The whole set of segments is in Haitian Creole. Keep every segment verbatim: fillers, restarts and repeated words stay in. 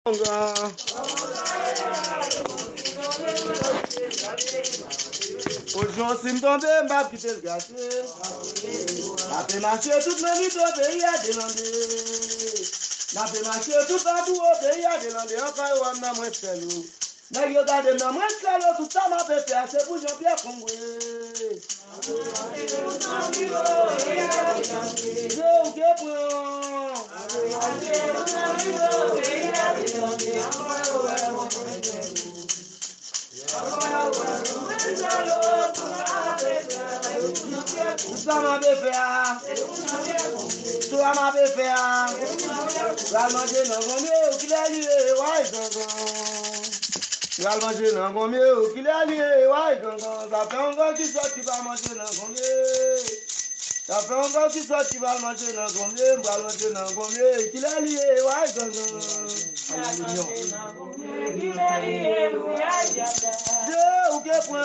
Ongan. Ojon si m tonbe, m p ap kite l kase. M ape mache tout nan mito peyi a delande. M ape mache tout nan bouwo peyi a delande. An kay wè m nan mwen sèl ou. Nèg yo gade m nan mwen sèl ou, tout sa m ape fè a se pou Jean Pierre Kongwe. Yo, ou gen pwen. Sa m ape fè a, sa m ape fè a. Pral manje nan gonmye, kilè li ye, way gangan. Pral manje nan gonmye, kilè li ye, way gangan. Sa fè yon gòl ki sòti pa manje nan gonmye. Sa fè yon gòl ki sòti pa manje nan gonmye, m pral manje nan gonmye, kilè li ye, way gangan. Yo, ou gen pwen.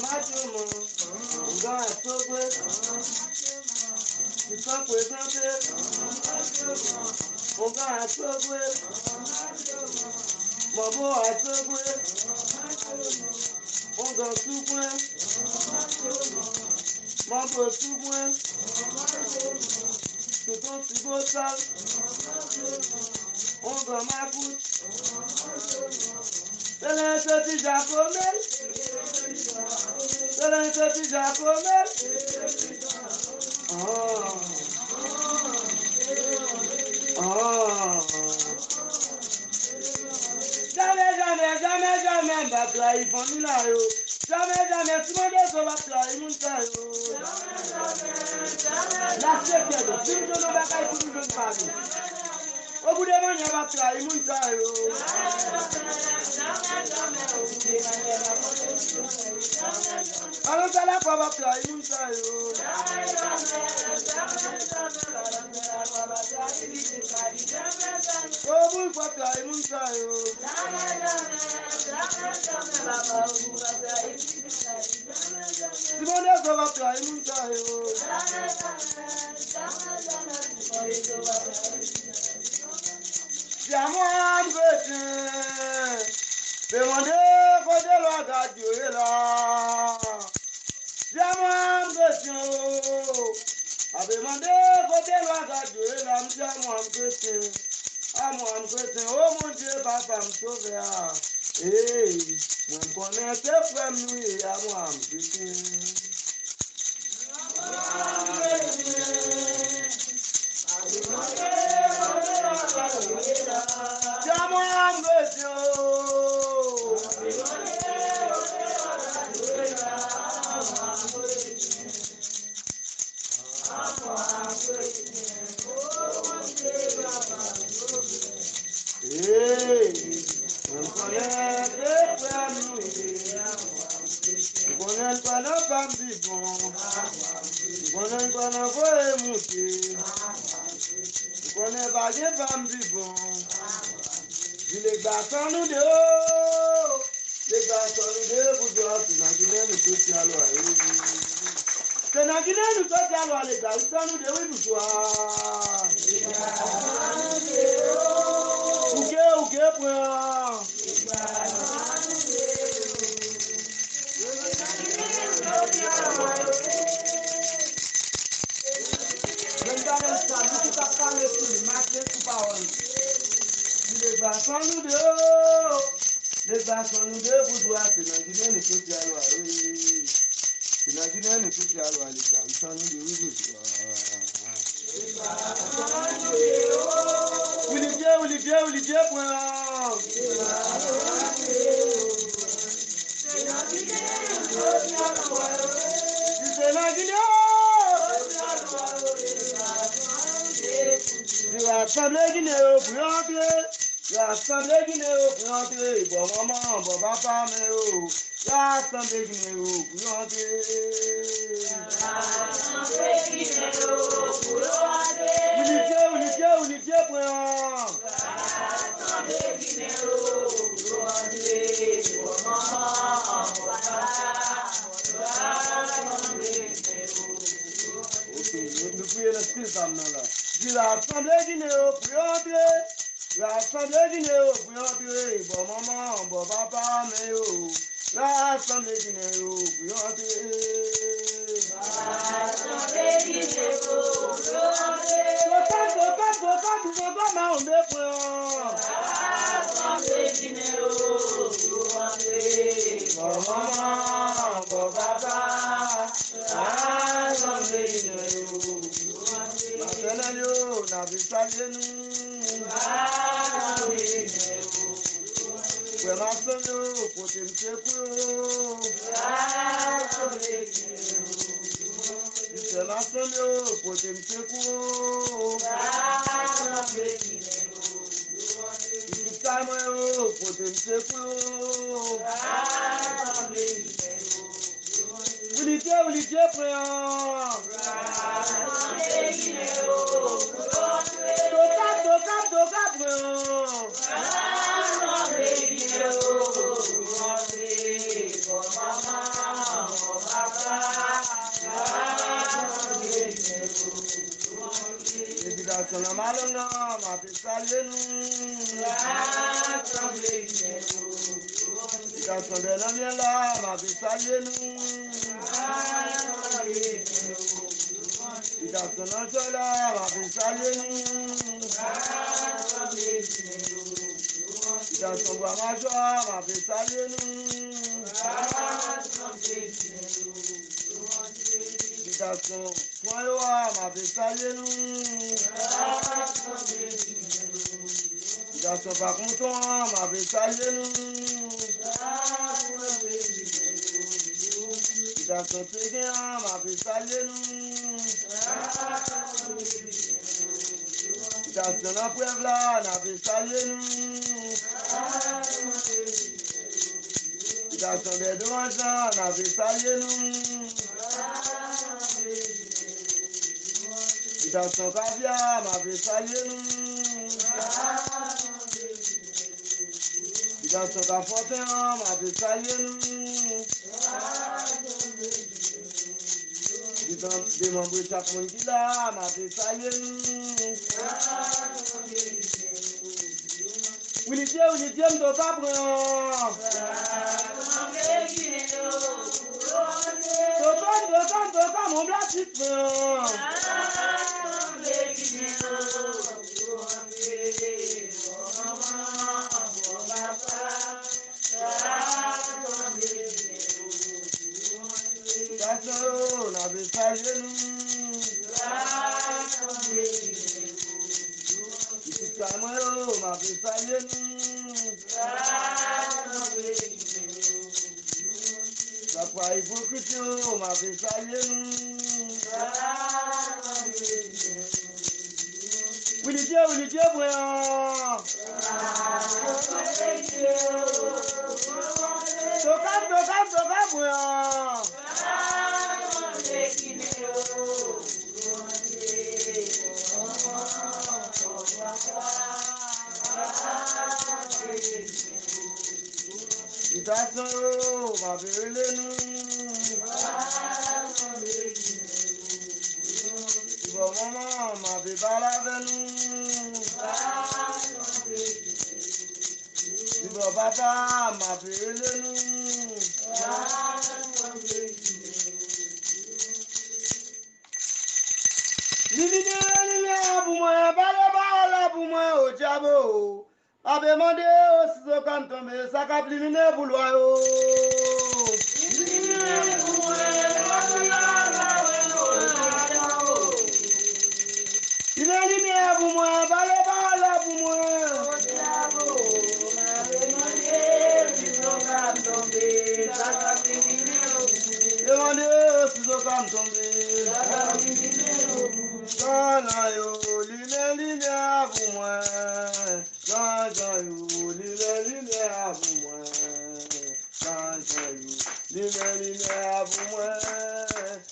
Machoman, ongan asogwe. Ki sa prezante? Ongan asogwe. Manbo asogwe. Ongan sou pwen. Manbo sou pwen. Tout yon ti bosal. Ongan makout. Selen soti Jakome. Selen soti Jakome. Ah. Ah. Jamè, jamè, jamè, jamè, m p ap trayi fanmi la yo. Jamè, jamè, Simon Desor p ap trayi moun sa yo. Lase kè nou, si nou jwenn yon bagay pou nou jwenn pa nou. Ogou de manyè p ap trayi moun sa yo. Alon sa la pa p ap trayi moun sa yo. Ogou pa trayi moun sa yo. Simon Desor pa trayi moun sa yo. Dyaman kretyen, demande kote lwa gad yo ye la. Dyaman kretyen o, ape mande kote lwa gad yo ye la, m dyaman kretyen. Amwa m kretyen, o Bondye, Papa m, Sovè a. Ey, mwen konnen se frè m nou ye, amwa m kretyen. Dyaman m kretyen o. Hey, mwen konnen se frè nou ye. M konnen l pa nan fèm vivan. M konnen l pa nan voye moute. M konnen pa gen fèm vivan. Di legba san nou de o. Legba san nou de boujwa, se nan Ginen nou soti alwa e. Se nan Ginen nou soti alwa, legba san nou de wi boujwa. Ou gen, ou gen pwen. Menm bagay sa, nou tout ap pale sou li, mache sou pawòl. Di legba san nou de o. Legba san nou de boujwa, se nan Ginen nou soti alwa e. Se nan Ginen nou soti alwa, legba san nou de wi boujwa. Wilidye, Wilidye, Wilidye pwen. Si se nan Ginen. Rasanble Ginen yo pou yo antre. Rasanble Ginen yo pou yo antre. Bò manman, bò papa, men yo. Rasanble Ginen yo pou yo antre. Rasanble Ginen yo pou yo antre. Wilidye, Wilidye, Wilidye pwen. Rasanble Ginen yo, pou yo antre, pou manman, pou papa, rasanble Ginen yo. Ok, nou, nou priye nan stil pa m nan la. Di rasanble Ginen yo pou yo antre. Rasanble Ginen yo pou yo antre. Bò manman, bò papa, men yo. Rasanble Ginen yo pou yo antre. Rasanble Ginen yo pou yo antre. Tokap, tokap, tokap, tokap, mawon de pwen. Rasanble Ginen yo pou yo antre. Bò manman, bò papa. Rasanble Ginen yo. Matènèl yo, n ap salye nou. Frè m ak sè m yo, pote m sekou yo. Frè m ak sè m yo, pote m sekou yo. Pitit kay mwen yo, pote m sekou yo. Ou li te, ou li te pran. Tokap, tokap, tokap pran. Envitasyon nan malong nan, m ap salye nou. Rasanble Ginen yo. Pitasyon dè nan myen la, m ap salye nou. Rasanble Ginen yo. Pitasyon nan jòy la, m ap salye nou. Rasanble Ginen yo. Pitasyon bwa majò, m ap salye nou. Rasanble Ginen yo. Pitasyon Pran yo a, m ap salye nou. Pitasyon Pak Mouton an, m ap salye nou. Pitasyon Tegen an, m ap salye nou. Pitasyon Nan Prèv la, n ap salye nou. Pitasyon Bèdo Anjan, n ap salye nou. Pitasyon Kavya, m ap salye nou. Pitasyon Kafòten an, m ap salye nou. Pitasyon demanbre chak moun ki la, m ap salye nou. Wilidye, Wilidye, m to pa pran. Tokam, tokam, tokam, on blasis pran. Pitasyon yo, n ap salye nou. Pitit kay mwen yo, m ap salye nou. Sa pa ipokrit yo, m ap salye nou. Wilidye, Wilidye, pran. Tokam, tokam, tokam, pran. Pitasyon yo, m ap rele nou. Bò manman, m ap pale avè nou. Bò papa, m ap rele nou. Limine limyè pou mwen, pale pawòl la pou mwen, o dyabo. Ape mande yo si zo ka m tonbe, sa k ap limine boulwa yo. Limine limyè pou mwen, pale pawòl la pou mwen. Demande yo si zo ka m tonbe. Zanjan yo, limen limyè pou mwen. Zanjan yo, limen limyè pou mwen. Zanjan yo, limen limyè pou mwen.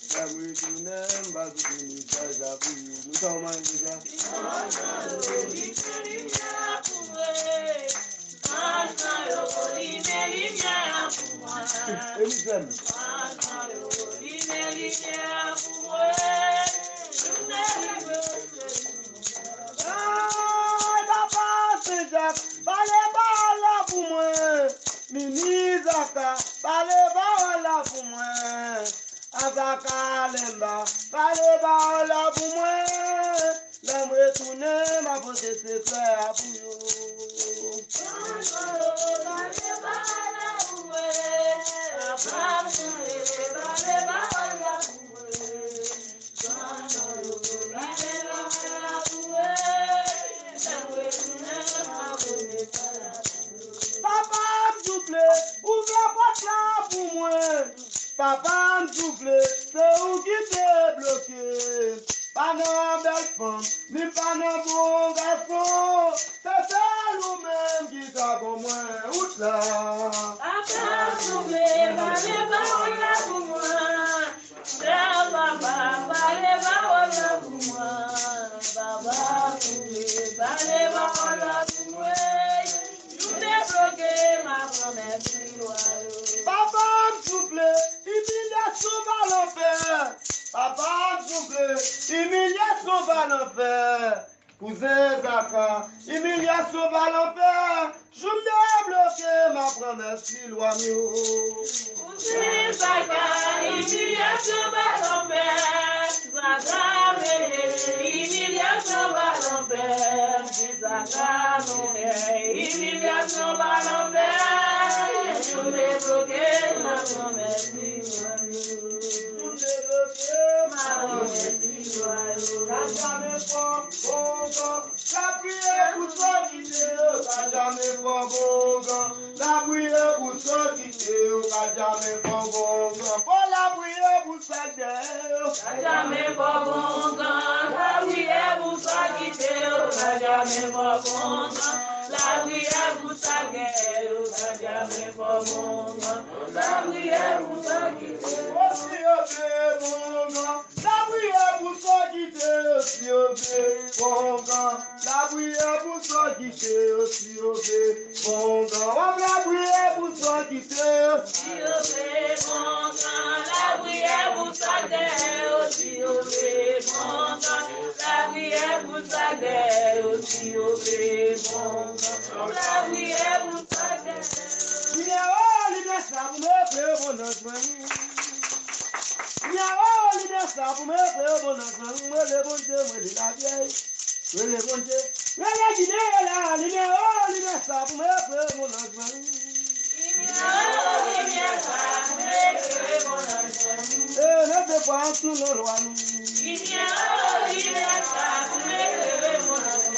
Lè m retounen, m pa sou fini fè sa pou yo. Nou sa w manje deja? pou mwen. Zanj lan yo limen limyè a pou mwen. Zanj lan yo limen limyè a pou mwen. Jounen rive se jounen. Ay, Papa Sen Jak, pale pawòl la pou mwen. Mimi Zaka, pale pawòl la pou mwen. Azaka Lemba, pale pawòl la pou mwen. Lè m retounen, m a pote sekrè a pou yo. Pale pawòl la pou mwen. Papa Sen, pale pawòl la pou mwen. Papa m souple, ouvè pòt la pou mwen. Papa m souple, se ou ki te bloke. Pa nan bèl fanm, ni pa nan bon gason. Se sèl ou menm ki ka ban mwen wout la. Papa m souple, pale pawòl la pou mwen. Papa, pale pawòl la pou mwen. Papa, pale pawòl la pou mwen. Jou debloke, m a pran mèsi lwa yo. Papa m souple, imilyasyon pa lanfè. Papa m souple, imilyasyon pa lanfè. Kouzen Zaka, imilyasyon pa lanfè. Jou m debloke, m a pran mèsi lwa m yo. Kouzen Zaka, imilyasyon pa lanfè. Zaka mele, imilyasyon pa lanfè. Zaka mele, imilyasyon pa lanfè. Jou m debloke, m a pran mèsi lwa m yo. Jou m debloke, m a pran mèsi lwa yo. Ka djame fò, bon, bon. Lapriyè pou sa ki te yo, ka djame fò bongan. Lapriyè pou sa ki te yo, ka djame fò bongan. Fò lapriyè pou sa k dèyè yo. Ka djame fò bongan. Lapriyè pou sa ki te yo, ka djame fò bongan. Lapriyè pou sa k dèyè yo, ka djame fò bongan. Lapriyè pou sa ki te yo. Osi yo te bongan. Lapriyè pou sa ki te yo, si yo te bongan. Lapriyè pou sa ki te yo, si yo te bongan. W ap lapriyè pou sa ki te yo. Si yo te bongan. Lapriyè pou sa k dèyè yo, si yo te bongan. Lapriyè pou sa k dèyè yo, si yo te bongan. Lapriyè pou sa k dèyè yo. Limyè, o, limyè sa pou mwen, fè yo bon nan jwenn. Limyè, o, limyè sa pou mwen, fè yo bon nan jwenn. Mwen le Bondye, mwen le lavyèj. Rele Bondye. Rele Ginen yo la. Limyè, o, limyè sa pou mwen, fè yo bon nan jwenn. Limyè, o, limyè sa pou mwen, fè yo bon nan jwenn. E, leve vwa an sou non lwa nou. Limyè, o, limyè sa pou mwen, fè yo bon nan jwenn.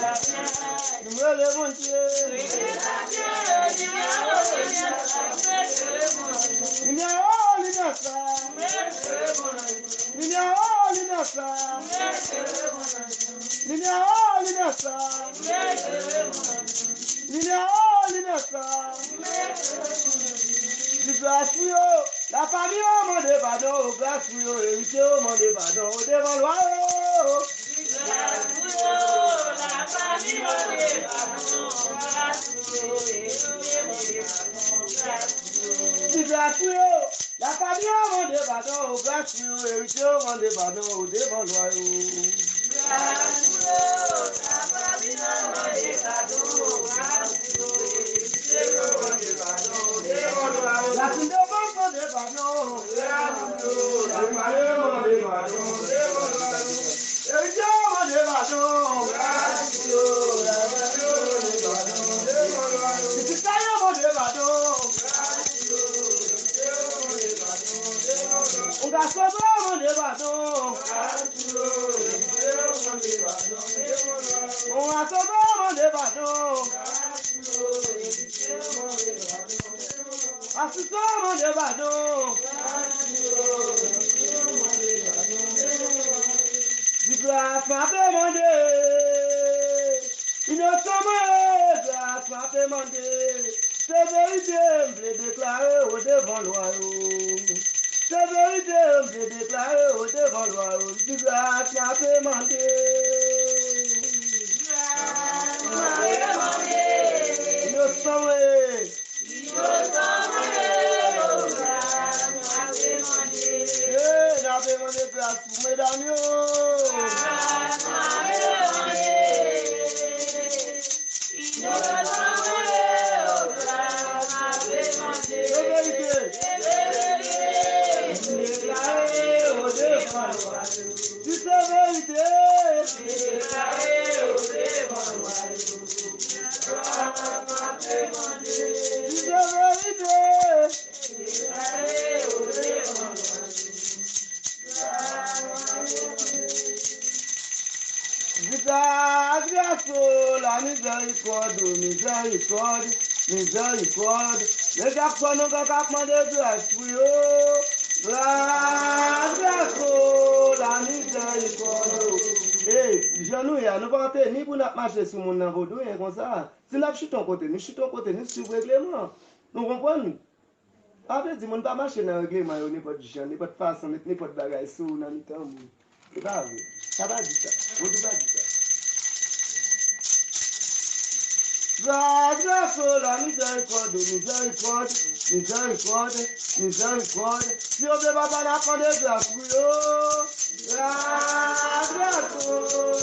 Nou rele Bondye. Limyè, o, limyè sa. Limyè, o, limyè sa. Limyè, o, limyè sa. Limyè, o, limyè sa. Di gras pou yo. Lafanmi yo mande padon, o gras pou yo, eritye yo mande padon, o devan lwa yo. Di gras pou yo, lafanmi mande padon, o gras pou yo, eritye mande padon, o gras pou yo. Di gras pou yo, lafanmi yo mande padon, o gras pou yo, eritye yo mande padon, o devan lwa yo. Di gras pou yo, lafanmi yo mande padon, o gras pou yo, eritye yo mande padon, o devan lwa yo. Lafanmi yo mande padon. Eritye yo mande padon. Pitit sa yo mande padon. Yon gason yo mande padon. Yon gason yo mande padon. Asistan mande padon. Di gras m ape mande. Inosan mwen, gras m ape mande. Se verite m vle deklare o devan lwa yo. Se verite m vle deklare o devan lwa yo. Di gras m ape mande. Inosan mwen ye. Inosan mwen ye, o gras, n ape mande. Hey, n ape mande gras pou medam yo. Gras n ape mande. Inosan mwen ye, o gras n ape mande. Se verite. Se verite. M deklare yo devan lwa yo. Si se verite. M deklare yo devan lwa yo. Si se verite. Gras, gras, o la mizèrikòd, o mizèrikòd, mizèrikòd. Nèg ap pran nou k ap mande gras pou yo. Gras, gras, o la mizèrikòd, o. Ey, jan nou ye a, nou pa teni pou n ap mache sou moun nan vodouyen konsa. Si n ap chita yon kote, nou chita yon kote, nou swiv regleman. Nou konprann? Sa vle di, moun pa mache nan regleman yo nenpòt jan, nenpòt fason, met nenpòt bagay sou ou nan mitan moun. Se pa vre. Sa pa di sa. Vodou pa di sa. Gras, gras, o la mizèrikòd, o mizèrikòd, mizèrikòd, mizèrikòd. Si yo vle papa n ap mande gras pou yo. Gras, gras, o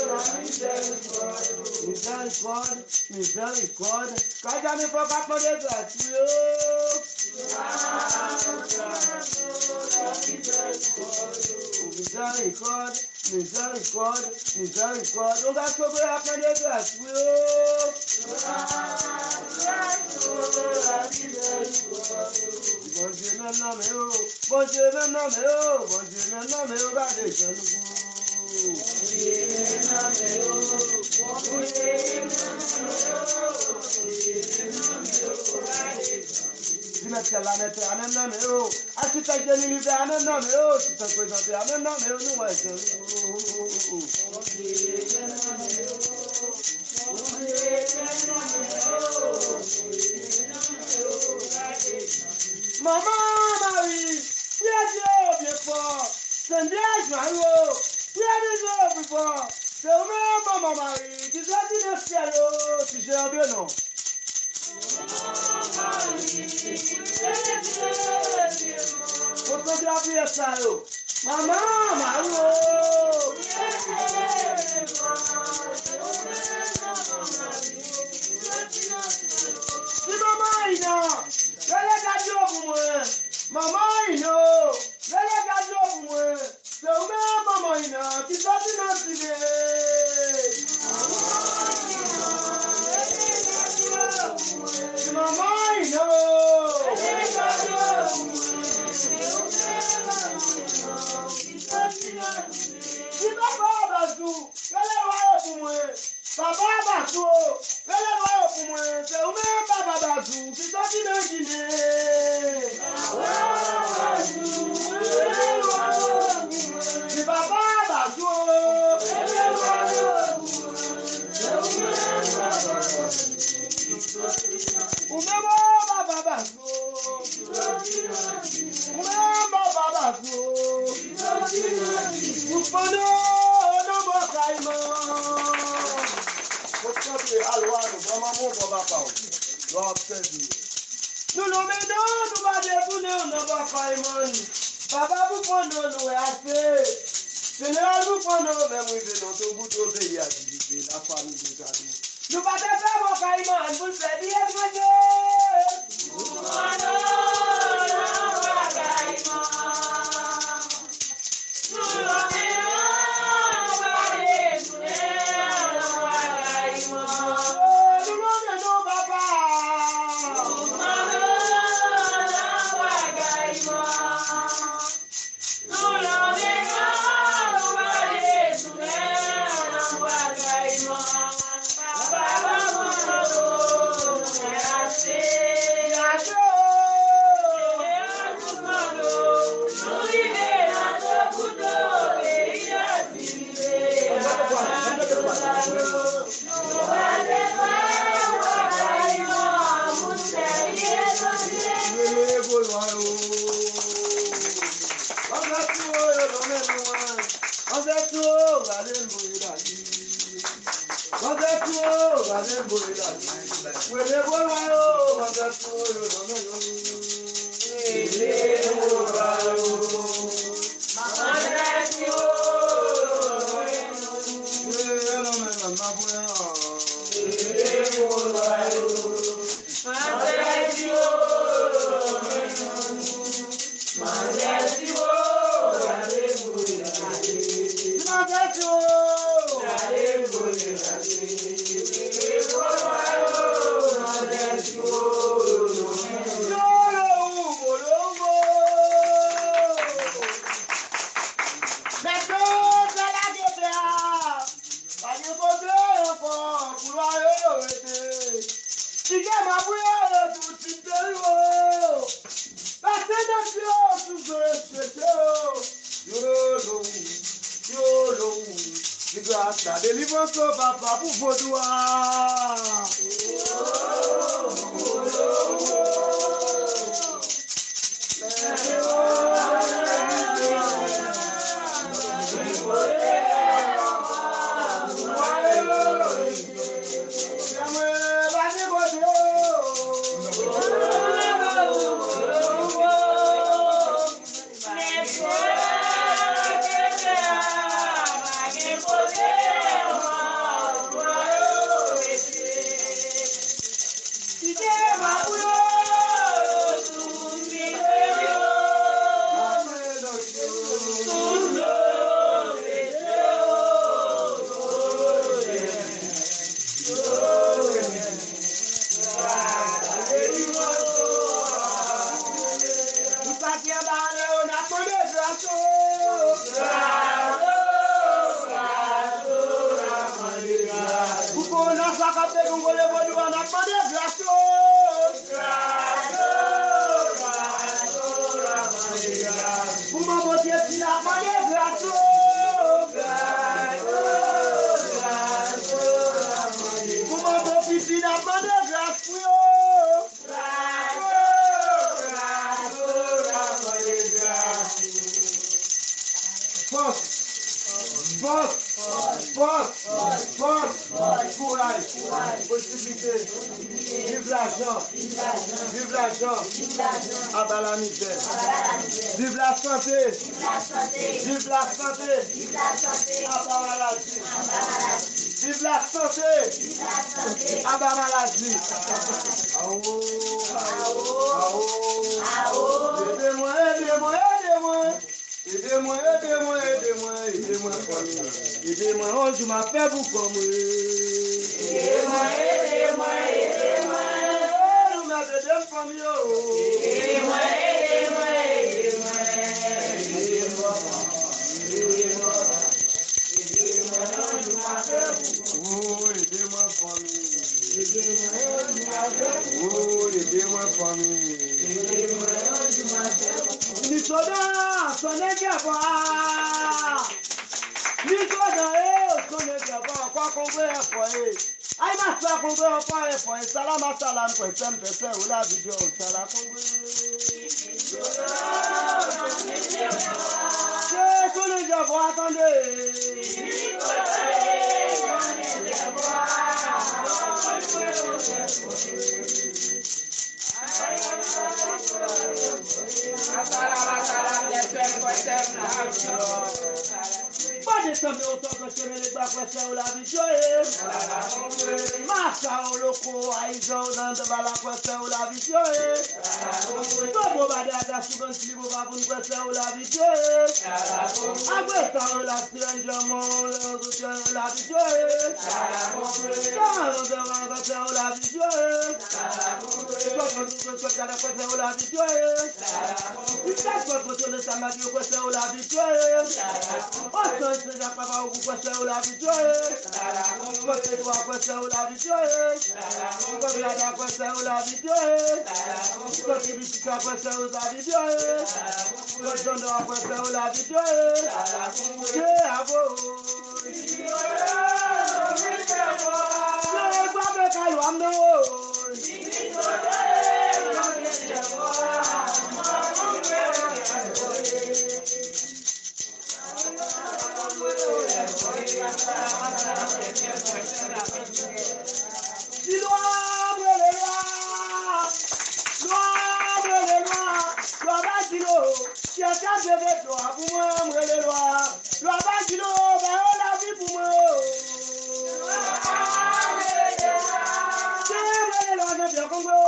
la mizèrikòd, o mizèrikòd. Mizèrikòd. Kay Dani fò k ap mande gras pou yo. Mizèrikòd, mizèrikòd, mizèrikòd. Yon gason vre ap mande gras pou yo. Bondye menm nan men yo. Bondye menm nan men yo. Bondye menm nan men yo. Gade jan nou gou. Di mèt syèl la, mèt tè a menm nan men yo. Achitèk de linivè a menm nan men yo. Sitan prezante a menm nan men yo. Nou wè jan. Manman Mari, priye Dye byen fò. Sendèj Mari o, priye Dye pi fò. Se ou menm, Manman Mari, ki soti nan syèl o, sijè an de non. Konsantre lapriyè sa yo. Manman Mari o. Di Manman Ina, rele gad yo pou mwen. Manman Ina, rele gad yo pou mwen. Se ou menm, Manman Ina, ki soti nan sijè. Manman Ina. Di papa Bazou, rele lwa yo pou mwen. Papa Bazou, rele lwa yo pou mwen. Se ou menm, papa Bazou, ki soti nan Ginen. Di papa Bazou. Ou menm, papa Bazou. Ou menm, papa Bazou. Ou pann nan bò Kayman. Konsantre, al wa nou, ban manman w, ban papa w. Lwa w ap sèvi. Nou nonmen non, nou pa detounen w nan bò Kayman. Papa Boufono, nou wè ase. Jeneral Boufono, menm rive nan Tombouctou, peyi a divize, lafanmi degaje. Nou pa t fè bò Kayman pou n sèvi etranje. Boufono, nan bò Kayman. Mwen te volo yo, mwen te volo yo, non, non, non. Mwen te volo yo. Mèt yo fè lage tè a. Pa gen kote ankò koulwa yo rete. Ti ke mabouya yo tout ti peyi yo. Pase nèg yo sou zo yo swete yo. Yolo, yolo. Li gras la delivrans yo papa pou vodou a. Pou sa ki anba anlè yo, n ap mande gras yo. Pou kowona sa k ap degongole vodou an, n ap mande gras yo. Pou manbo Pyeti, n ap mande gras yo. Pou manbo Pipi, n ap mande gras pou yo. Fòs! Fòs! Fòs! Fòs! Fòs! Kouraj! Posiblite! Viv lajan! Viv lajan! Aba lamizè! Viv lasante! Viv lasante! Aba maladi! Viv lasante! Aba maladi! Awo! Awo! Ede mwen, ede mwen, ede mwen! Ede mwen, ede mwen, ede mwen, ede mwen, fanmi. Ede mwen, yon jou m ap fè pou kò mwen. Ede mwen, ede mwen, ede mwen. Nou mèt ede m, fanmi yo. Ede mwen, ede mwen, ede mwen. Ede mwen, ede mwen, ede mwen, yon jou m ap fè pou kò mwen. Oh, ede mwen, fanmi. Oh, ede mwen, fanmi. Misodan, sonnen dyabwa. Misodan, eh, sonnen dyabwa. Kwa kongre fò, eh. Ay, masa kongre fò, eh, fò, eh. Salam, salam, kwè, sèm, pèsè, ou la, vidéo, sala kongre. Se sonnen dyabwa, tande. Pade sanble otan kwè se mele gba kwè se ou lavi dyo ye. Masa o loko ayizan o nan bala kwè se ou lavi dyo ye. Bobo bade aga sougan sili boba pou n kwè se ou lavi dyo ye. Agwe sa ou la siran jaman ou le ou zouti ou lavi dyo ye. Sa ou zan an kwè se ou lavi dyo ye. Sòt mwen tout sòt gade kwè se ou lavi dyo ye. Misye sòt mwen tout le sa mati yo kwè se ou lavi dyo ye. Osan se jak papa ou kwè se ou lavi dyo ye. Kote dwa kwè se ou lavi dyo ye. Kote lada kwè se ou lavi dyo ye. Kote bitika kwè se ou lavi dyo ye. Kote jandò kwè se ou lavi dyo ye. Dye abo. Yo e gwa be kalwa m nan o. Di lwa Pou mwen, m rele lwa. Lwa Bagilo, ba yo lavi pou mwen. Mwen rele lwa Jean-Pierre Congo.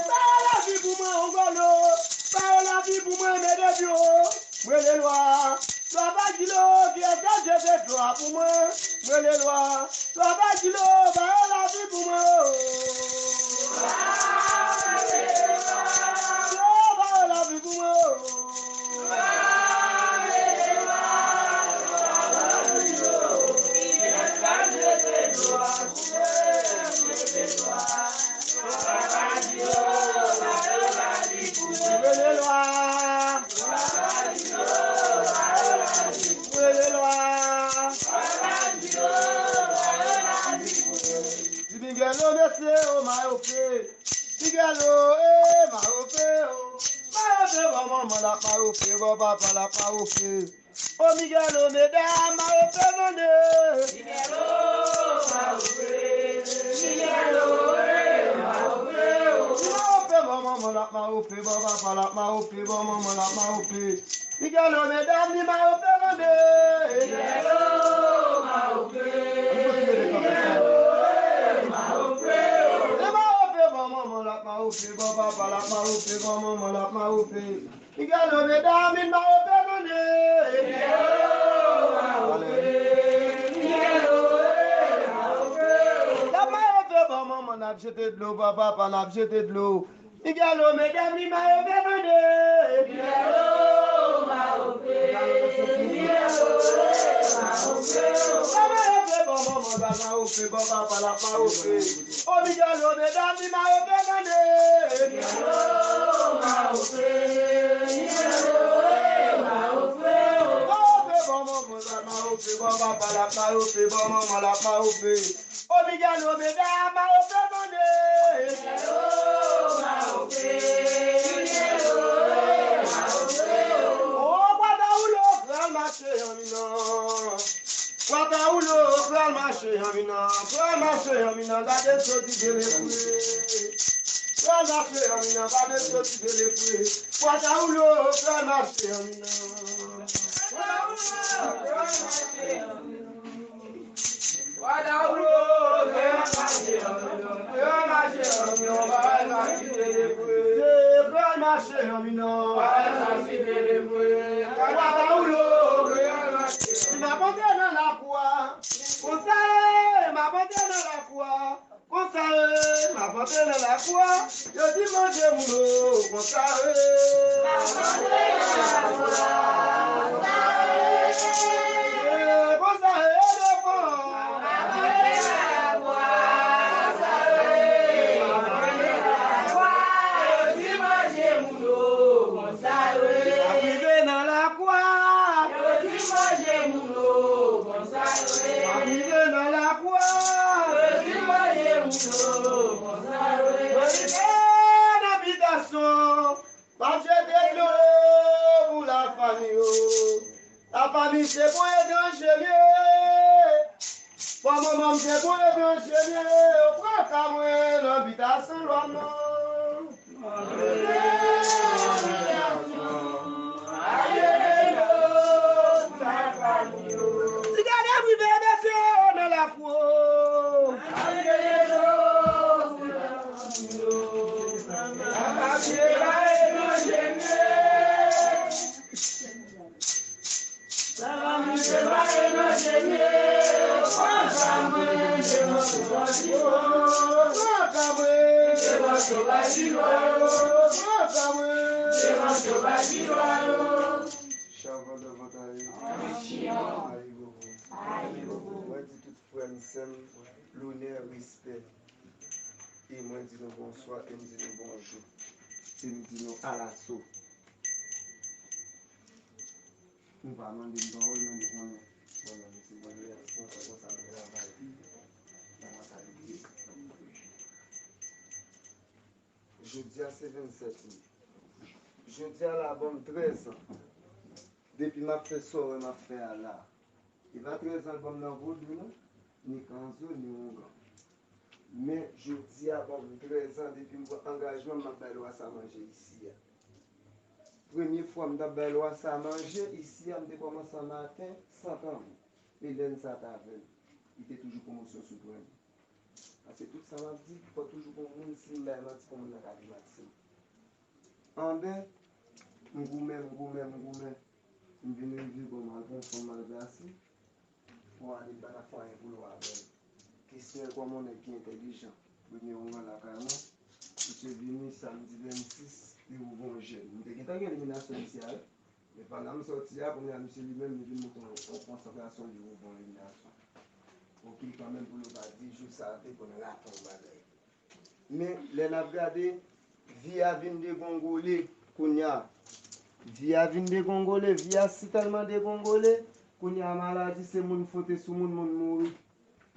Ba yo lavi pou mwen, Ongolo. Ba yo lavi pou mwen, Medebyo. Mwen rele lwa. Lwa Bagilo, ki eskanse se glwa pou mwen. Mwen rele lwa. Lwa Bagilo, ba yo lavi pou mwen. Yo, ba yo lavi pou mwen. Mwen rele lwa. Mwen rele lwa. Di Miguelo, mesye, o mayofe. Miguelo, e mayofe, o. Mayofe, bon manman l ap mayofe, bon papa l ap mayofe. O Miguelo, medam, mayofe mande. Miguelo, mayofe. Miguelo, e mayofe, o. Mayofe, bon manman l ap mayofe, bon papa l ap mayofe, bon manman l ap mayofe. Miguelo, medam, li mayofe mande. Miguelo, mayofe. Miguelo, e mayofe, o. E mayofe, bon manman l ap mayofe, bon papa l ap mayofe, bon manman l ap mayofe. Miguelo, medam, li mayofe mande. Miguelo, mayofe. Miguelo, e mayofe, o. L ap mayofe, bon manman n ap jete dlo, bon papa n ap jete dlo. Miguelo, medam, li mayofe mande. Miguelo, mayofe. Miguelo, mayofe. Sa mayofe, bon manman, sa mayofe, bon papa, la mayofe. O Miguelo, medam, li mayofe mande. Miguelo, mayofe. Miguelo, mayofe. Mayofe, bon manman, sa mayofe, bon papa, la mayofe, bon manman, la mayofe. O Miguelo, medam, mayofe mande. Miguelo, mayofe. Miguelo, mayofe. O, Guadalupe, gran mache, an mi nan. Pwatawoulo, pral mache anminan, pral mache anminan, gade soti de lepre. Pral mache anminan, gade soti de lepre. Pwatawoulo, pral mache anminan. Pwatawoulo, pral mache anminan, pral mache anminan, pral mache de lepre. Pral mache anminan, pral mache de lepre. Pwatawoulo, pral mache. Si m ap antre nan lakou a, konsa e, m ap antre nan lakou a, konsa e, m ap antre nan lakou a, yo di manje moun o, konsa e. M ap antre nan lakou a, konsa e. E, konsa e, devan. M ap antre nan lakou a, konsa e. M ap antre nan lakou a, yo di manje moun o, konsa e. M ap rive nan lakou a. Yo di manje moun o, konsa yo ye. M ap rive nan lakou a. Yo di manje moun o, konsa yo ye. Yo rive nan bitasyon. M ap jete dlo pou lafanmi yo. Lafanmi se bon etranje m ye. Bon manman m se bon etranje m ye. Yo pran ka mwen nan bitasyon lwa m nan. Ti gade m rive mesye nan lakou. Chavon de Montaye. Ayi bobo. Mwen di tout frè m, sè m, lonè, respè. E mwen di nou bonswa, e m di nou bonjou. E m di nou alaso. Nou pa mande m pawòl, men nou konnen. Bon, men se mwen menm, konsa, konsa nou travay. Nan mantalite. Jodi a se vennsèt me. Jodi a la ban m trèz an. Depi m ap fè sa w wè m ap fè a la. E pa trèz an l ban m nan vodou non, ni kanzo, ni oungan. Men jodi a ban m trèz an depi m pran angajman m ap bay lwa sa manje isi a. Premye fwa m t ap bay lwa sa manje isi a, m te kòmanse an maten san tanbou. E lè n sa t avè l, li te toujou pwomosyon sou pran li. Paske tout sa m ap di, fò toujou gon moun, si m bay manti, pou moun nan ka di manti m. Anben, m goumen, m goumen, m goumen. M vin rive, bon, m al pran fanm, m al plase. Pou ale, m pa t ap fè anyen pou lwa avè l. Kesyon e kòman yon nèg ki entèlijan, premye oungan lakay mwen, misye vini samdi vennsis, li ouvri yon jèn. M te gentan gen eliminasyon misye a, wi. Men pandan m sòti a, kounye a misye li menm, li vin montre yon, yon konsantrasyon, li ouvri yon eliminasyon. Oke, kanmenm pou nou pa di jou sa a te konn rate yon bagay. Men, lè n ap gade, vi a vin degongole kounye a. Vi a vin degongole, vi a si tèlman degongole, kounye a maladi se moun fwote sou moun, moun mouri.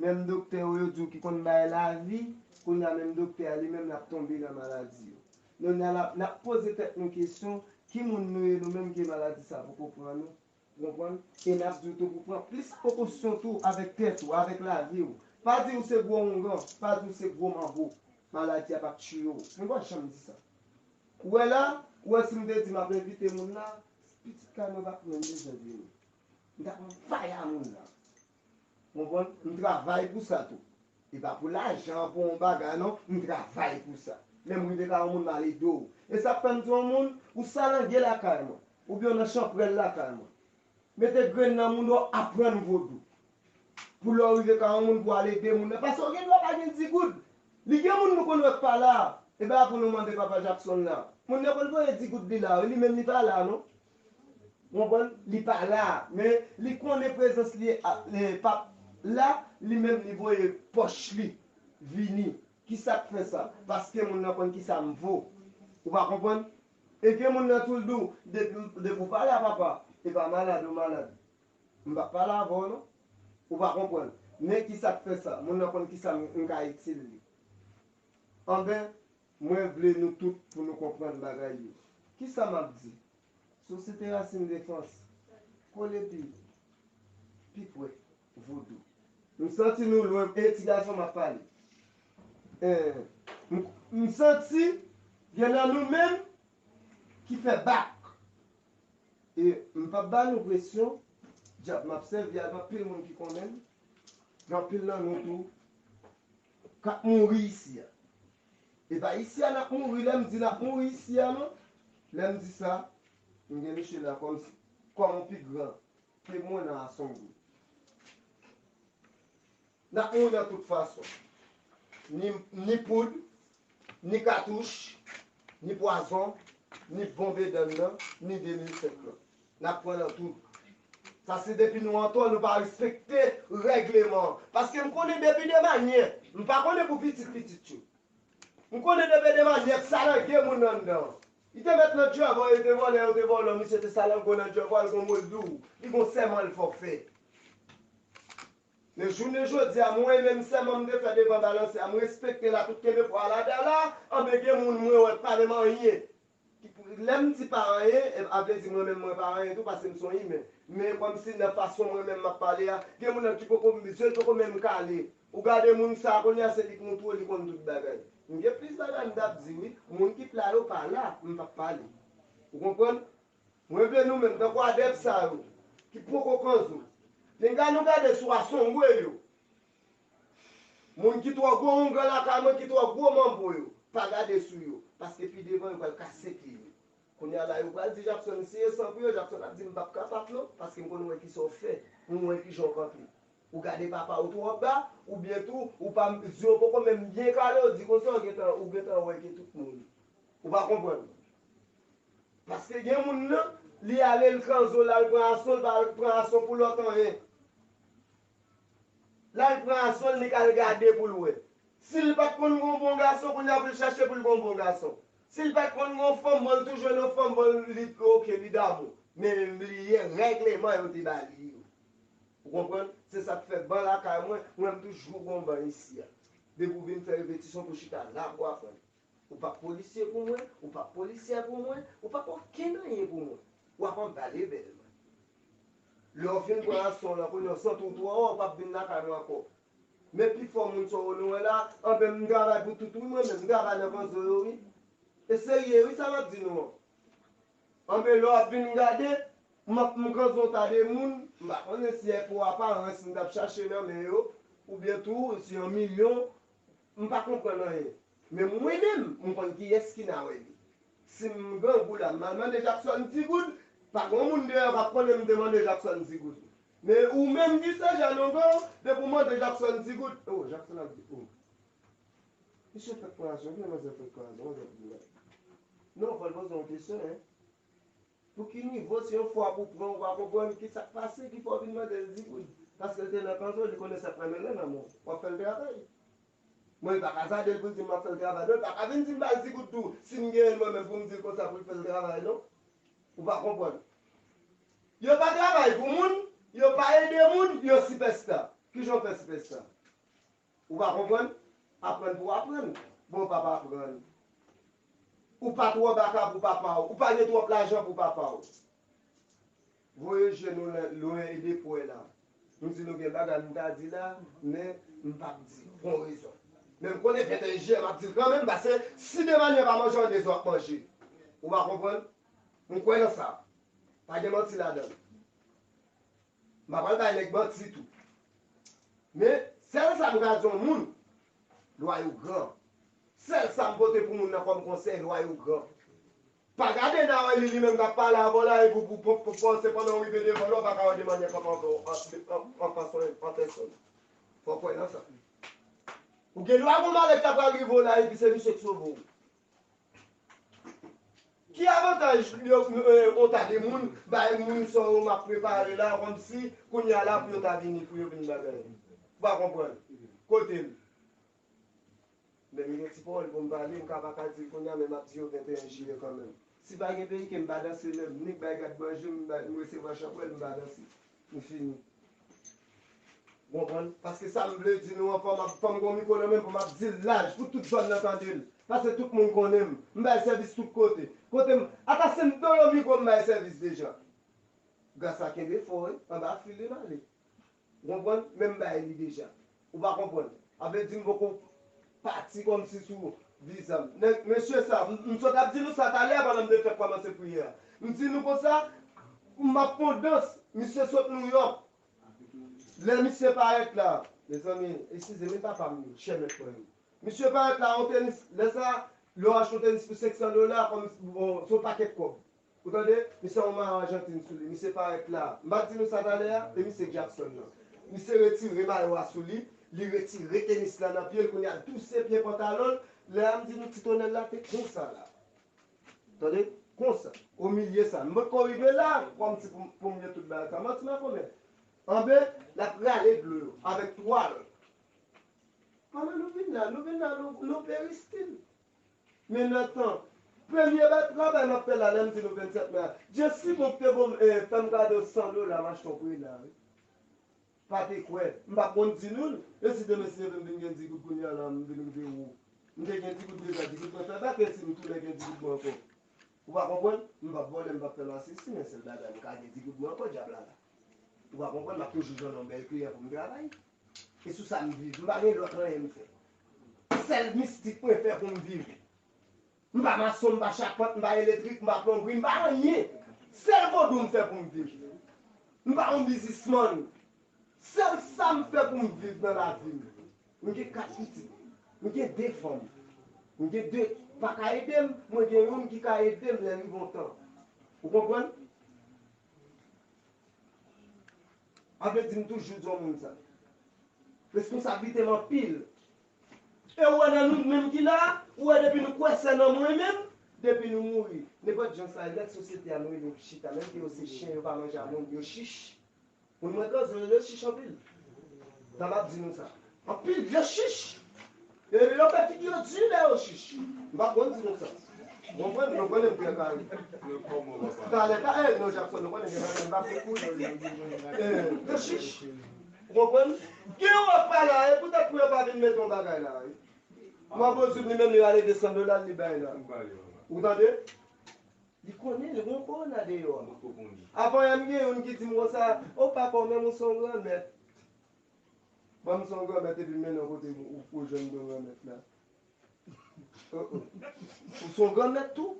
Menm doktè yo, yo di w ki konn bay lavi, kounye a menm doktè a li menm l ap tonbe nan maladi yo. Kounye a n ap, n ap poze tèt nou kesyon, ki moun nou ye nou menm ke maladi sa poko pran nou? Ou konprann? E n ap di w tou pou pran plis prekosyon tou avèk tèt ou, avèk lavi w. Pa di w se gwo oungan, pa di w se gwo manbo. Maladi a p ap tiye w. Mwen pa janm di sa. Ou wè la, ou wè si m te di m ap envite moun la, pitit kay mwen pa t menm bezwen vini. M t ap anvayi a moun la. Konprann? M travay pou sa tou. E pa pou lajan, pou yon bagay, non. M travay pou sa. Lè m rive kay yon moun, m al ede w. E sa k fè m di yon moun, ou salangye lakay mwen, oubyen w nan chanpwèl lakay mwen. Mete grenn nan moun w, aprann vodou. Pou lè w rive kay yon moun, pou w al ede moun nan. Paske w gen dwa pa gen di goud. Li gen moun nou konn wè k pa la. E pa pou nou mande papa Jackson la. Moun nan konn voye di goud li la, wi, li menm li pa la, non. Ou konprann? Li pa la, men li konnen prezans li a, li p ap la, li menm li voye pòch li vini. Kisa k fè sa? Paske moun nan konn kisa m vo. Ou pa konprann? E gen moun nan tou l di w, depi, depi w pa la, papa, e pa malad ou malad. M p ap pale avè w, non. Ou pa konprann. Men kisa k fè sa? Moun nan konn kisa m, m ka itil li. Anben, mwen vle nou tout pou nou konprann bagay yo. Kisa m ap di? Sosyete Rasin Defans, kole pi, pi pre, vodou. M santi nou lwen, e ti gason m ap pale. Eh, m, m santi gen nan nou menm ki fè bak. E m p ap ba nou presyon, dyab m ap sèvi ak anpil moun ki konnen m, gen anpil nan nou tou k ap mouri isi a. E pa isi a n ap mouri, lè m di n ap mouri isi a, non. Lè m di sa, m gen mesye la kòm, kòm yon pi gran ke mwen nan Asongou. N ap mouri nan tout fason. Ni, ni poud, ni katouch, ni pwazon, ni bonbe dèn nan, ni de mil senk lan. N ap pran nan tout. Sa se depi nou antò, nou pa respekte règleman. Paske m konnen depi de manyè, m pa konnen pou pitit pitit yo. M konnen depi de manyè, salangye moun anndan. Li te mèt nan djòvò, yo te vòlè, yo te vòlè, misye te salangwe nan djòvò, li gon mo l di w, li gon sèman l fè w fè. Men jounen jodi a, mwen menm sèman m te fè devan balanse a, m respekte l a tout kenbe pwa l a dala, anben gen moun mwen wè k pa menm anyen. Lè m di pa anyen, e, a vle di mwen menm mwen pa anyen tou, paske m se yon imen. Men kòmsi nan fason mwen menm m ap pale a, gen moun nan ki poko, zye l poko menm kale. Ou gade moun sa a, kounye a se li k montre w li konn tout bagay. M gen plis bagay m t ap di wi, moun ki p la yo pa la, m p ap pale. Ou konprann? Mwen vle nou menm, tankou adèp sa yo, ki poko kanzo, pinga nou gade sou Asongwe yo. Moun ki twò gwo oungan lakay mwen, ki twò gwo manbo yo, pa gade sou yo, paske pi devan yo pral kase pye yo. Kounye a la, yo pral di Jackson, si e san pou yo, Jackson ap di, "M p ap kapab non, paske m konn wè kisa w fè, m wè kijan w kanpe." Ou gade papa w twò ba, oubyen tou, ou pa, zye w poko menm byen kale, w di konsa, w gentan, ou gentan wè ke tout moun. Ou pa konprann. Paske gen moun nan, li ale l kanzo, l al pran ason, l pa al pran ason pou lòt anyen. L al pran ason l, li k al gade pou l wè. Si l pa t konn gon bon gason, kounye a pou l chache pou l gon bon gason. Si l pa t konn gon fanm, bon, l tou jwenn yon fanm, bon, li, oke, li damou. Men li ye règleman yo te ba li yo. Ou konprann? Se sa k fè ban lakay mwen, mwen m toujou gon ban isi a. Depi w vin fè repetisyon pou chita la pou aprann. Ou p ap polisye pou mwen, ou p ap polisyè pou mwen, ou p ap okenn anyen pou mwen. W ap anba lebèl mwen. Lè w fin pran aswè w la, kounye a w santi w twò wo, w p ap vin lakay mwen ankò. Men pifò moun sa yo nou wè la, anben m travay pou tout wi mwen menm, m travay nan kanzo yo wi. E serye wi sa m ap di nou an. Anben lè w ap vin gade, m ap m kanzo ta de moun, m pa konnen si e pou aparans m t ap chache nan men yo, oubyen tou si yon milyon, m pa konprann anyen. Men mwen menm, m konn kiyès ki nan wè li. Si m grangou la, m al mande Jackson di goud, pa gen moun deyò k ap konnen m te mande Jackson di goud. Men ou menm ki se jèn ou gran, depi w mande Jackson di goud, oh, Jackson ap di, oh. Misye fèk pran ajan, vye manzè fèk pran ajan, manzè pou la. Non, fò l poze yon kesyon, en. Pou ki nivo, si yon fwa pou pran, ou pa konprann ki sa k pase, ki fè w vin mande l di goud? Paske l te nan kanzo, li konnen sa k nan men l nan men w. W ap fè l travay. Mwen, li pa ka zade l pou l di m ap fè l travay. Non, li pa ka vin di m ba l di goud tou. Si m genyen l mwen menm pou m di l konsa pou l fè l travay, non. Ou pa konprann. Yo pa travay pou moun, yo pa ede moun, yo sipèsta. Kijan w fè sipèsta? Ou pa konprann? Aprann pou w aprann. Bon, w p ap aprann. Ou pa twò baka pou papa w. Ou pa gen twòp lajan pou papa w. Voye je nou lwen e de pwè la. M di nou gen bagay m ta di la, men m p ap di pou yon rezon. Men m konnen venteyen jiyè m ap di l kanmenm, paske si de manyè pa manje, an de zò ap manje. Ou pa konprann? M kwè nan sa. Pa gen manti ladan l. M pa pral bay nèg manti tou. Men, sèl sa m ka di yon moun, lwa yo gran. Sèl sa m pote pou moun nan kòm konsèy, lwa yo gran. Pa gade nan wè li, li menm k ap pale avè w la, epi pou, pou, pou fòse pandan w rive devan l, w pa ka wè de manyè kòman an, an, an fason, an pèsòn. Fò w kwè nan sa. Ou gen dwa gon malè k ta pral rive w la, epi se misye k sove w. Ki avantaj yo, eh, yon ta de moun bay moun sa yo m ap prepare la, kòmsi kounye a la pou yo ta vini, pou yo vin bagay? Ou pa konprann? Kote l? Men m gen ti pawòl pou m pale, m ka pa ka di l kounye a, men m ap di yo venteyen jiyè kanmenm. Si pa gen peyike, m pa danse menm, ni k bay gad manje, m bay, m resevwa chanpwèl, m pa danse. M fini. Ou konprann? Paske sa m vle di nou an, fò m ap, fò m gon mikwo nan men m pou m ap di l laj, pou tout zòn nan tande l. Paske tout moun konnen m. M bay sèvis tout kote. Kote m, ata Sendomeng m bay sèvis deja. Gras a kenbe fò wi, anba fil li m ale. Ou konprann? Men m bay li deja. Ou pa konprann? A vle di m poko pati kòmsi sou viza m. Nèg, mesye sa, m, m sot ap di nou sa talè a pandan m te fèk kòmanse priyè a. M di nou konsa, m ap fè yon dans, misye sot Nouyòk. Lè misye parèt la, mezanmi, eskize m, e papa m, chè mèt mwen yo. Misye parèt la, yon tenis, lè sa, lè w achte yon tenis pou senk san dola, kòm, bon, se yon pakèt kòb. Ou tande? Misye a yon mayo Ajantin sou li. Misye parèt la. M pa t di nou sa talè a? E misye Jackson nan. Misye retire mayo a sou li. Li retire tenis la nan pye l. Kounye a l touse pye pantalon l. Lè a m di nou ti tonèl la te konsa la. Tande? Konsa. Omilye sa. M potko rive la. Kòmsi pou, pou m gen tout bagay sa. Manti m a konbyen? Anben, l ap rale dlo yo. Avèk twal. Kòman nou vin la? Nou vin la, nou, nou peristil. Men nan tan, premye bay travay m ap fè la, lè m di nou vennsèt me a, Dye si bon k te bon, eh, fè m kado san dola, m achte yon prela, wi. Pa te kwè. M pa konn di nou l. E si demen si Dye vle m vin gen di goud kounye a la, m vin rive wo. M te gen di goud deja, di goud mwen fè bak, e si m tounen gen di goud mwen ankò? Ou pa konprann? M p ap vòlè, m p ap fè masisi, men sèl bagay m ka gen di goud mwen ankò, dyab la la. Ou pa konprann? M ap toujou jwenn yon bèl kliyan pou m travay. E sou sa m viv. M pa gen lòt anyen m fè. Sèl mistik mwen fè pou m viv. M pa mason, m pa chapant, m pa elektrik, m pa plonbri, m pa anyen. Sèl vodou m fè pou m viv. M pa yon biznismann. Sèl sa m fè pou m viv nan lavi m. M gen kat pitit. M gen de fanm. M gen de pa ka ede m, mwen gen youn ki ka ede m lè m rive yon tan. Ou konprann? Sa vle di m toujou di yon moun sa. Responsablite m anpil. E ou wè nan nou menm ki la, ou wè depi nou kwè sè nan mwen menm, depi nou mouri. Nenpòt jan sa ye, nèg sosyete a nou rele yo chita, menm ke yo se chen, yo pa manje a moun, yo chich. Moun mwen kanzo yo, yo chich anpil. Sa m ap di nou sa. Anpil, yo chich. E yo fè figi yo di lè yo chich. M pa konn di nou sa. Konprann? Nou konnen m trè kare. Talè, talè, non, Jackson, nou konnen gen bagay m pa fè kouri. Eh, yo chich. Ou konprann? Gen yon wòf pa la, e poutèt pou yo pa vin mete yon bagay la, wi. M ap rezoud li menm, li rale de san dola, li bay la. Ou tande? Li konnen, li gon kowona deyò a. Avan yè m gen youn ki di m konsa, o papa, ou menm ou se yon granmèt. Ban m se yon granmèt epi m mennen w kote ou, ou jwenn bon granmèt la. Oh, oh. Ou se yon granmèt tou?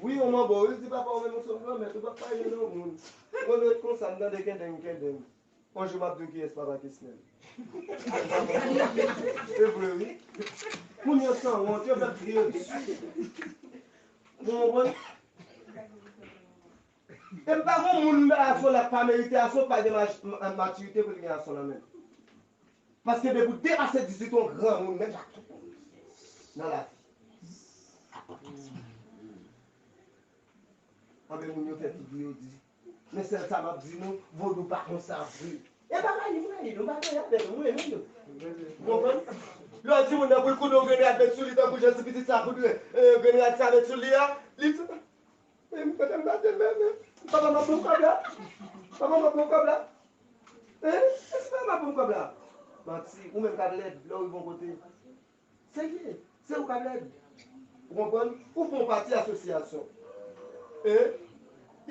Wi, yon manbo, wi, di papa ou menm ou se yon granmèt, ou p ap pale non moun. Mwen ret konsa, m tande kendeng, kendeng. Yon jou m ap di w kiyès papa Kesnel. Se vre, wi. Moun yo sanwont, yo fè kriye. Ou konprann? E m pa gon moun m bay aswè la k pa merite aswè, pa gen mach- ma- matirite pou l gen aswè nan men l. Paske depi w depase dizuit an, granmoun nèt ak tout moun nan lavi. Anben moun yo fè figi yo di. Men sèl sa m ap di nou, vodou pa konsa vre. E pa rayi m rayi nou, m pa rayi avè nou, m renmen nou. Ou konprann? Lè w di moun nan pou l koud yon grenn rad met sou li tankou jan ti pitit sa koud grenn rad sa met sou li a, li di, men kote m bat l menm? Papa m ap ban m kòb la? Papa m ap ban m kòb la? Hein? Èske papa m ap ban m kòb la? Manti, ou menm k ap lèd lè w rive yon kote. Serye, se ou k ap lèd. Ou konprann? Ou fè yon pati asosyasyon. E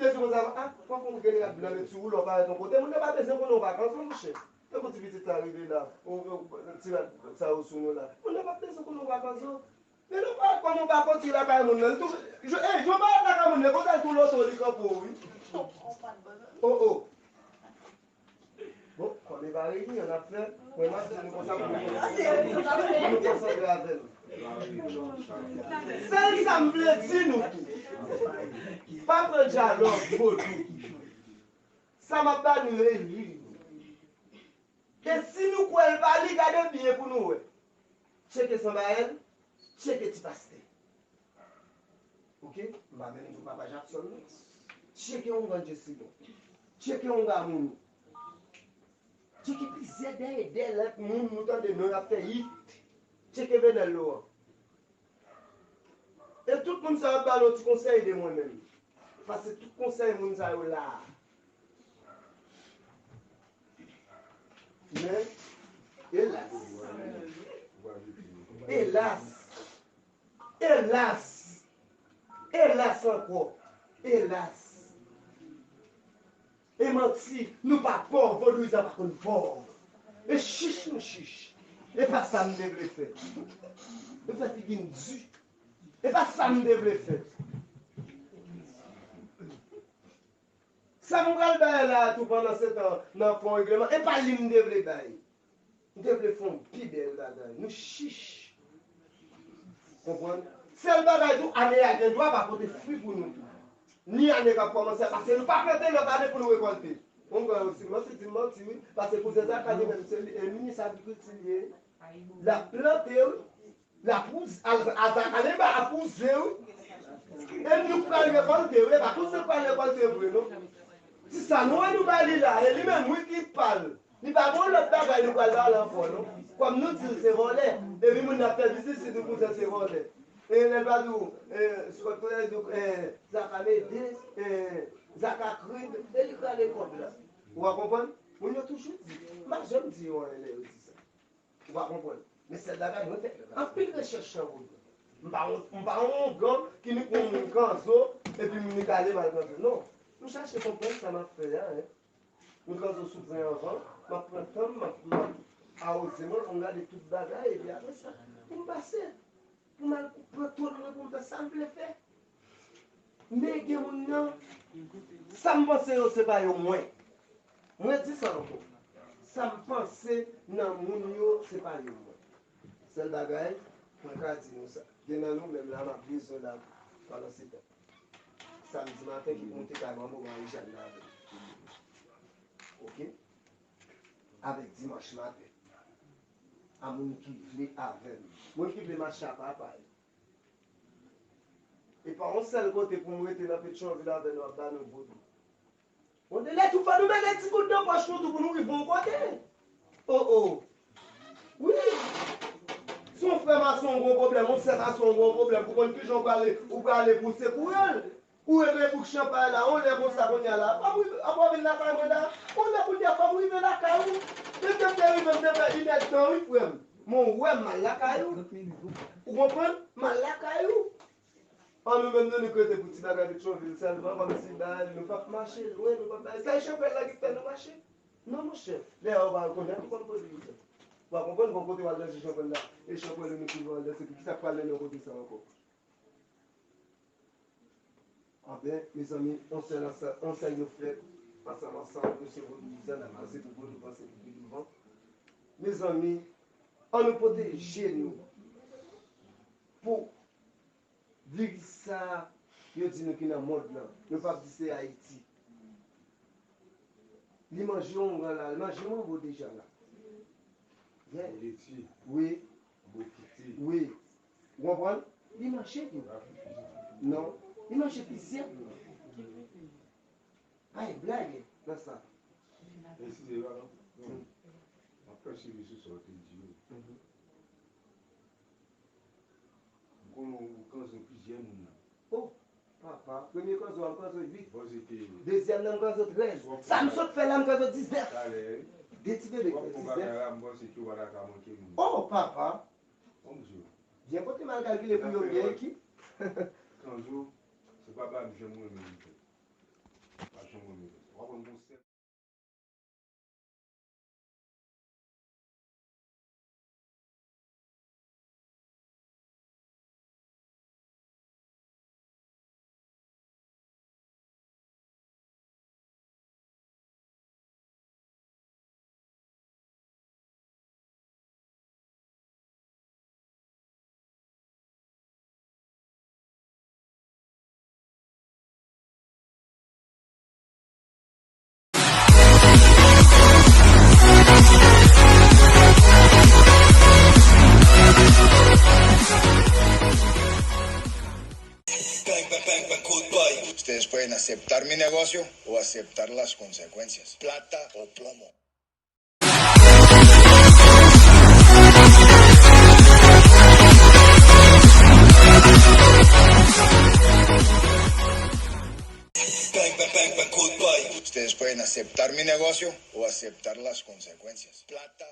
yo di konsa, a, fòk ou gen rad blan met sou ou lè w parèt yon kote. Moun nan pa bezwen konnen w vakans, non, monchè. Tankou ti pitit sa rive la, ou, ou, ti rad sa yo sou nou la. Moun nan pa bezwen konnen w vakans, non. Men nou pa konn, nou pa konn ti lakay moun nan. Tou, jan, e, jan w parèt lakay moun nan, konsa l tou loto li kanpe w, wi. Oh, oh. Bon, kòm e pa reyinyon n ap fè, mwen m ap di nou konsa pou nou, pou nou konsantre avè nou. Sèl sa m vle di nou tou, pa pran dyalòg vodou. Sa m ap ba nou e li. E si nou kwè l pa li, gade byen pou nou wè. Tcheke Sanbayèl, tcheke ti pastè. Oke? M pa menm di w papa Jakson non. Tcheke ongan Djesilon. Tcheke ongan Mounou. Tcheke plizyè dèyè dèyè lòt moun nou tande non y ap fè yit. Tcheke Venèl Loran. E tout moun sa yo ap ba nou ti konsèy de mwen menm. Paske tout konsèy moun sa yo la a. Men, elas. Elas. Elas. Elas ankò. Elas. E manti, nou pa pòv, vodouyizan pa konn pòv. E chich nou chich. E pa sa m te vle fè. Nou fè figi n di. E pa sa m te vle fè. Sa m pral bay la a tou pandan se tan nan fè yon regleman, e pa li m te vle bay. M te vle fè yon pi bèl bagay. Nou chich. Konprann? Sèl bagay tou, ane a gen dwa pa pote fwi pou nou tou. Ni ane k ap kòmanse a, paske nou pa plante lòt ane pou nou rekòlte. Yon gran osi, manti di m manti, wi. Paske kouzen Zaka li menm, se li, e minis agrikilti li ye. L ap plante, wi. L ap wouze, a, a, Zaka li menm ap wouze, wi. E nou k pral rekòlte, wi. E pa kouzen k pral rekòlte vre, non. Ti sa nou wè nou bay li la, e li menm, wi, ki pa l. Li pa gen yon lòt bagay nou pral ba l ankò, non. Kòm nou di l se vòlè, epi moun nan ap fè biznis, li di w kouzen se vòlè. E lè l va di w, e, sou kòt kote l di w, e, Zaka mede, e, Zaka krid, e li k rale kòb la. Ou a konprann? Moun yo toujou di. M pa janm di yo anyen lè yo di sa. Ou pa konprann. Men sèl bagay, mwen fè anpil rechèch nan vodou. M pa yon, m pa yon ougan ki ni pou yon moun kanzo, epi m ni kale m al kanzo. Non. M chache konprann sa m ap fè a, en. M kanzo sou pwen anvan, m ap pran tan m, m ap, m ap awoze mwen pou m gade tout bagay, epi apre sa, pou m pase, pou m al pran tol mwen, pou m fè sa m vle fè. Men gen moun nan, sa m panse yo, se pa yo mwen. Mwen di sa ankò. Sa m panse nan moun yo, se pa yo mwen. Sèl bagay, mwen ka di nou sa. Gen nan nou menm la, m ap bezwen la, pandan se tan. Samdi maten ki pou moute kay manbo Marijàn nan avè m. Oke? Avèk dimanch maten. A moun ki vle avè m. Moun ki vle mache a papa yo. E pa yon sèl kote pou m rete nan Petyonvil avè nou ap ba nou vodou. Bon, de lè tou fò nou mete ti goud nan pòch nou tou pou nou rive yon kote. O, o. Wi. Si yon frè mason w gen yon pwoblèm, yon sè mason w gen yon pwoblèm, pou konn kijan w prale, ou prale pou w sekoure l. Ou rete bouk chanpay la, yon lè konsa kounye a la. Fò m rive, fò m vin lakay mwen la. Yon lè kounye a, fò m rive lakay ou. Depi m te rive, m te fè inèdtan, wi, frè m. Men w wè m al lakay ou. Ou konprann? M al lakay ou. An nou menm nou, nou k rete pou ti bagay Petyonvil sèlman, kòmsi bay, nou p ap mache lwen, nou p ap bay. Kay chanpèl la ki fè nou mache? Non, monchè. Lè a, w pa rekonèt ou kòm pwodwizè. W a konprann, gon kote w al danse chanpèl la, e chanpèl ou nou ki w al danse, ki sa k pral mennen w kote sa ankò? Anben, mezanmi, on sèl ansa-, on sèl nou fèt, ansanm, ansanm, nou se pwodwizè, n ap pase pou bon, nou panse pou pi douvan. Mezanmi, an nou pwoteje nou pou viris sa a, yo di nou ki nan mond lan. Yo p ap di se Ayiti. Li manje ongan la, li manje mango deja la. Yeah. Wi. Wi. Ou konprann? Li manje tou. Non. Li manje plizyè tou. Pa gen blag nan sa. Eskize, papa. Non. M ap pèseve sou sa w te di yo. M konnen ou kanzo plizyè moun nan. Oh, papa, premye kanzo a, m kanzo uit. Dezyèm nan, m kanzo trèz. Sa m sot fè la, m kanzo diznèf. De ti bebe k fè diznèf. Oh, papa. Byen kote m al kalkile pou yo byen, ki? Kanzo, se pa bab janm renmen li fè. Pa janm renmen li fè. W ap wè m gon sèl Ustedes pueden aceptar mi negocio o aceptar las consecuencias. Plata o plomo. Ustedes pueden aceptar mi negocio o aceptar las consecuencias. Plata.